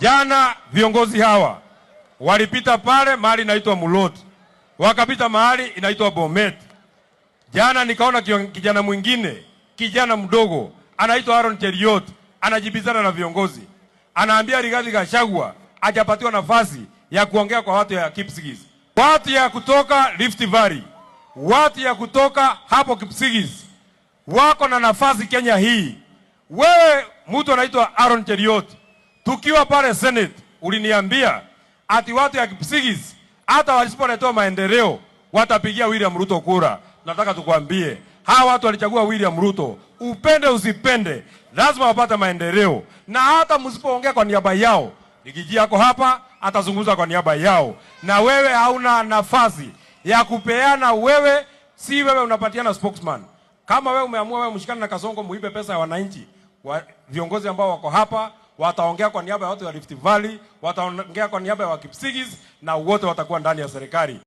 Jana viongozi hawa walipita pale mahali inaitwa Mulot, wakapita mahali inaitwa Bomet. Jana nikaona kijana mwingine, kijana mdogo anaitwa Aaron Cheruiyot, anajibizana na viongozi, anaambia Rigathi Gachagua hajapatiwa nafasi ya kuongea kwa watu ya Kipsigis, watu ya kutoka Rift Valley, watu ya kutoka hapo Kipsigis wako na nafasi Kenya hii. Wewe mtu anaitwa Aaron Cheruiyot, tukiwa pale Senate uliniambia ati watu ya Kipsigis hata wasipoletewa maendeleo watapigia William Ruto kura. Nataka tukwambie hawa watu walichagua William Ruto, upende usipende, lazima wapate maendeleo, na hata msipoongea kwa niaba yao, Riggy G yako hapa atazungumza kwa niaba yao, na wewe hauna nafasi ya kupeana. Wewe si wewe unapatiana spokesman. Kama wewe umeamua wewe mshikane na Kasongo muibe pesa ya wananchi, viongozi ambao wako hapa wataongea kwa niaba ya watu wa Rift Valley, wataongea kwa niaba ya Wakipsigis na wote watakuwa ndani ya serikali.